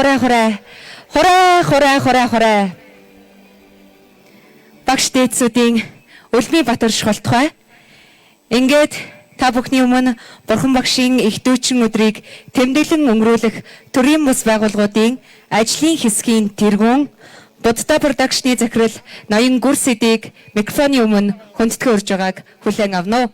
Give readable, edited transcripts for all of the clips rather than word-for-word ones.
Хурай хурай. Хурай хурай хурай хурай. Багш дээдсүүдийн Өлмийн Батар шголтгой. Ингээд та бүхний өмнө Бурхан багшийн их дүүчин өдрийг тэмдэглэн өнгөрүүлэх төрийн бус байгууллагуудын ажлын хэсгийн тэргүүн Будда продакшны захирал ноён Гүрсэдийг микрофоны өмнө хүндэтгэн урьж байгааг хүлээн авна уу?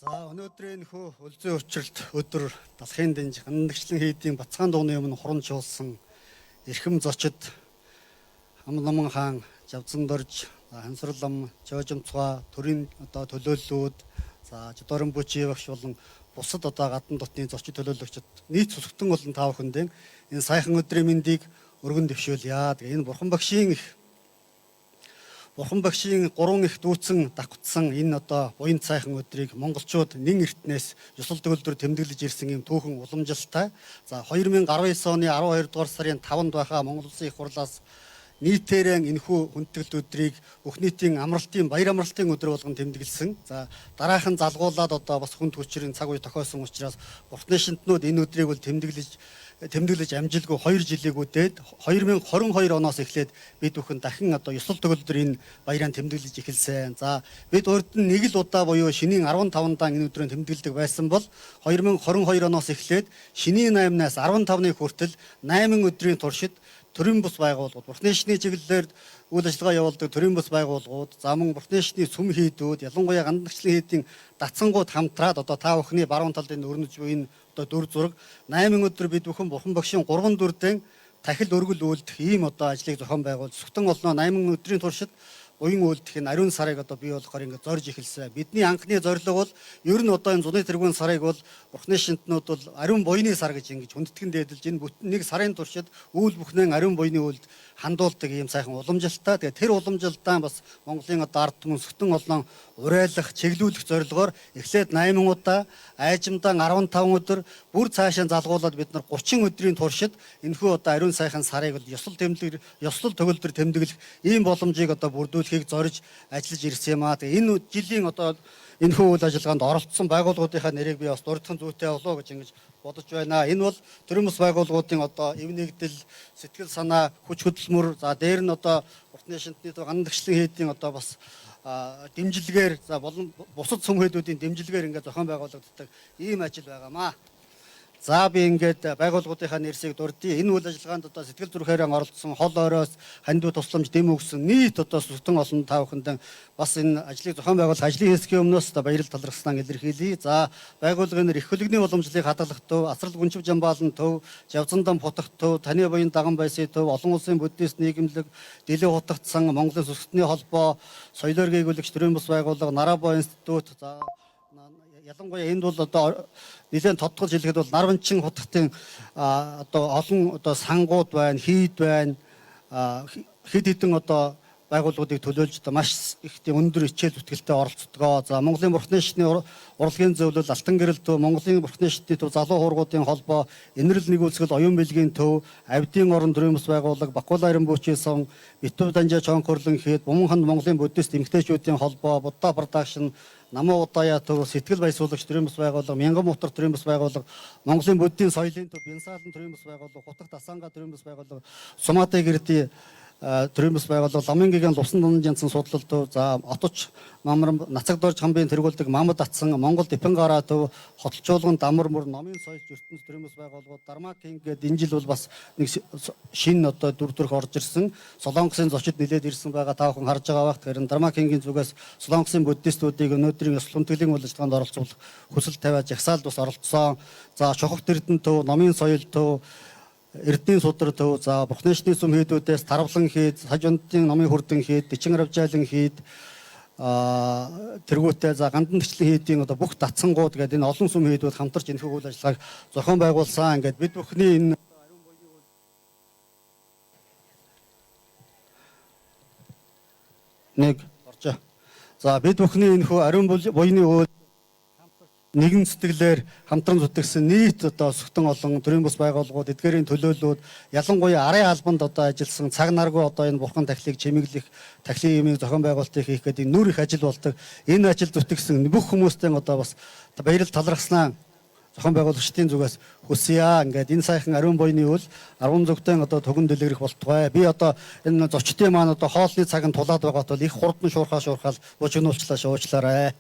За өнөөдрийн энэхүү өлзий учралт өдөр далхын дэнж гандагчлан хийдийн бацгаан дууны өмнө хуран чуулсан эрхэм зочид Ам Ламан хаан Жавзан дорж Хансар лам Жоожимцгаа төрийн одоо төлөөллүүд за Жодорон бүчи багш болон бусад одоо гадна дотны зочид төлөөлөгчд нийт сүсгтэн болон та бүхэндээ энэ сайхан өдрийн мэндийг өргөн дэвшүүлье. Тэгээ энэ бурхан багшийн их Бурхан багшийн гурван их дүүцэн давхцсан энэ одоо буян сайхан өдрийг монголчууд нэн эртнээс ёсол төгөлдөр тэмдэглэж ирсэн юм түүхэн уламжилтай. За 2019 оны 12 дугаар сарын 5-нд байхаа Монгол Улсын их хурлаас нийтээрээ энэхүү хүндэтгэл өдрийг бүх нийтийн амралтын баяр амралтын өдөр болгон тэмдэглэсэн. За дараахан залгуулад одоо бас хүнд хүчрийн цаг үе тохиосон учраас Бурхны шинтнүүд энэ өдрийг бол тэмдэглэж амжилгүй 2 жилийг үдээд 2022 оноос эхлээд бид бүхэн дахин одоо ёслол төгөлдөр энэ баяраа тэмдэглэж эхэлсэн. За бид урд нь нэг л удаа буюу шинийн 15-нд энэ өдрийг тэмдэглэдэг байсан бол 2022 оноос эхлээд шинийн 8-наас 15-ны хүртэл 8 өдрийн туршид төрийн бус байгууллагууд, Бурхны шний чиглэлээр үйл ажиллагаа явуулдаг төрийн бус байгууллагууд, за мөн Бурхны шний сүм хийдүүд, ялангуяа гандагчлан хийдийн дацсангууд хамтраад одоо та бүхний баруун талд энэ өрнөж буй энэ одоо дүр зураг 8 өдөр бид бүхэн Бурхан багшийн 3 дүрдэн тахил өргөл үйлдэх ийм одоо ажлыг зохион байгуулж сүхтэн олноо 8 өдрийн туршид буян үйлдэх энэ ариун сарыг одоо бий болохоор ингээд зорж эхэлсэн. Бидний анхны зорилго бол ер нь одоо энэ зуны тэргүүн сарыг бол Бурхны шинтнүүд бол ариун буяны сар гэж ингэж хүндэтгэн дээдэлж энэ бүтэн нэг сарын туршид үйл бүхнээ ариун буяны үйлд хандуулдаг ийм сайхан уламжилтаа. Тэгээ тэр уламжилтаа бас Монголын одоо ард түмэн сүхтэн олноо урайлах, чиглүүлэх зорилгоор эхлээд 8 удаа, айжмдаа 15 өдөр бүр цаашаа залгуулад бид нар 30 өдрийн туршид энэхүү одоо ариун сайхан сарыг бол ёслол тэмдэглэх, ёслол төгөлдөр тэмдэглэх ийм боломжийг одоо бүрдүүлэхийг зорж ажиллаж ирсэн юм аа. Тэгээ энэ жилийн одоо энэхүү үйл ажиллагаанд оролцсон байгууллагуудынхаа нэрийг би бас дурдах зүйтэй болов уу гэж ингэж бодож байна. Энэ бол төрийн бус байгууллагуудын одоо эв нэгдэл, сэтгэл санаа, хүч хөдөлмөр, за дээр нь одоо Бурхны шинтний төв гандагчлан хийдийн одоо бас дэмжлэгээр за болон бусад сүм хийдүүдийн дэмжлэгээр ингээд зохион байгуулагддаг ийм ажил байгаамаа. За би ингээд байгууллагуудынхаа нэрсийг дурдъя. Энэ үйл ажиллагаанд одоо сэтгэл зүрхээрээ оролцсон хол ойроос хандив тусламж дэм өгсөн нийт одоо сүтэн олон та бүхэнд бас энэ ажлыг зохион байгуулах ажлын хэсгийн өмнөөс одоо баярлал талархснаа илэрхийлье. За байгууллагын нэр их хөлөгний уламжлалыг хадгалах төв, Асрал Гүнчив Жамбаалан төв, Жавзандан Бутах төв, Таны буян даган байсын төв, олон улсын буддист нийгэмлэг, Дэлийн хутагт сан, Монголын сүсгтний холбоо, соёлоор гийгүүлэгч төрийн бус байгууллага, Нарабо институт, за ялангуяа энд бол одоо нэлээд тодтолж хэлэхэд бол Нарванчин хутгатын одоо олон одоо сангууд байна, хийд байна, хэд хэдэн одоо байгууллагуудыг төлөөлж одоо маш их тийм өндөр хичээл зүтгэлтэй оролцдгоо. За Монголын Бурхны шатны урлагийн зөвлөл, Алтан гэрэл төв, Монголын Бурхны шатны төв, залуу хуургуудын холбоо, Энэрэл нэгүүлсгэл, оюун бэлгийн төв, Авдийн орон төрийн бус байгууллага, Бакул Айран бүчийн сан, Битүү Данжаа Чонхорлон хийд, Буман ханд Монголын буддист эмэгтэйчүүдийн холбоо, Будда продакшн, Намуу Удаяа төв, Сэтгэл баясуулагч төрийн бус байгууллага, Мянган мутар төрийн бус байгууллага, Монголын буддийн соёлын төв, Бянсаалан төрийн бус байгууллага, Хутагт Асанга төрийн бус байгууллага, Суматай гэрдий төрийн бус байгууллага, Ламын гэгээн Лувсан дунан жанцсан судлал төв, за Оточ Мамран Нацаг дорж хамбын тэргүүлдэг Мамад атсан, Монгол Дэпэнгараа төв, Хотолчуулган Дамар мөр номын соёлч ертөнц төрийн бус байгууллагууд, Дарма Кинг гэдэг энэ жил бол бас нэг шинэ одоо дүр төрх орж ирсэн. Солонгосын зочид нэлээд ирсэн байгаа та бүхэн харж байгаа бах. Тэгэхээр Дарма Кингийн зүгээс Солонгосын буддистуудыг өнөөдрийн ёслол хүндэтгэлийн үйл ажиллагаанд оролцуулах хүсэл тавиад жагсаалд бас оролцсон. За Чухагт Эрдэнэ төв, номын соёл төв, Эрдэнэ судар төв, за Бурхны шний сүм хийдүүдээс Тарвлан хийд, Сажундын номын хүрдэн хийд, Дичин Равжайлан хийд, тэргүүтээ за гандан төчлөн хийдийн одоо бүх датсангууд гэдэг энэ олон сүм хийдүүд хамтарч энэхүү үйл ажиллагааг зохион байгуулсан. Ингээд бид бүхний энэ нэг оржоо. За бид бүхний энэхүү ариун буяны үйл нэгэн зүтгэлээр хамтран зүтгэсэн нийт одоо өсгтэн олон төрийн бус байгууллагууд эдгээрийн төлөөллүүд ялангуяа арын албанд одоо ажилласан цаг наргүй одоо энэ бурхан тахилыг чимэглэх тахилын юмыг зохион байгуулалтыг хийх гэдэг нүр их ажил болдог. Энэ ажил зүтгэсэн бүх хүмүүстэй одоо бас баярлал талархснаа зохион байгуулагчдын зүгээс хүсье. Ингээд энэ сайхан ариун буйны үл 10 зүгтэн одоо түгэн дэлгэрэх болтугай. Би одоо энэ зочдын маань одоо хоолны цаг нь тулаад байгаа тул их хурдан шуурхаа шуурхаал бужигнуулчлаа шуучлаарай.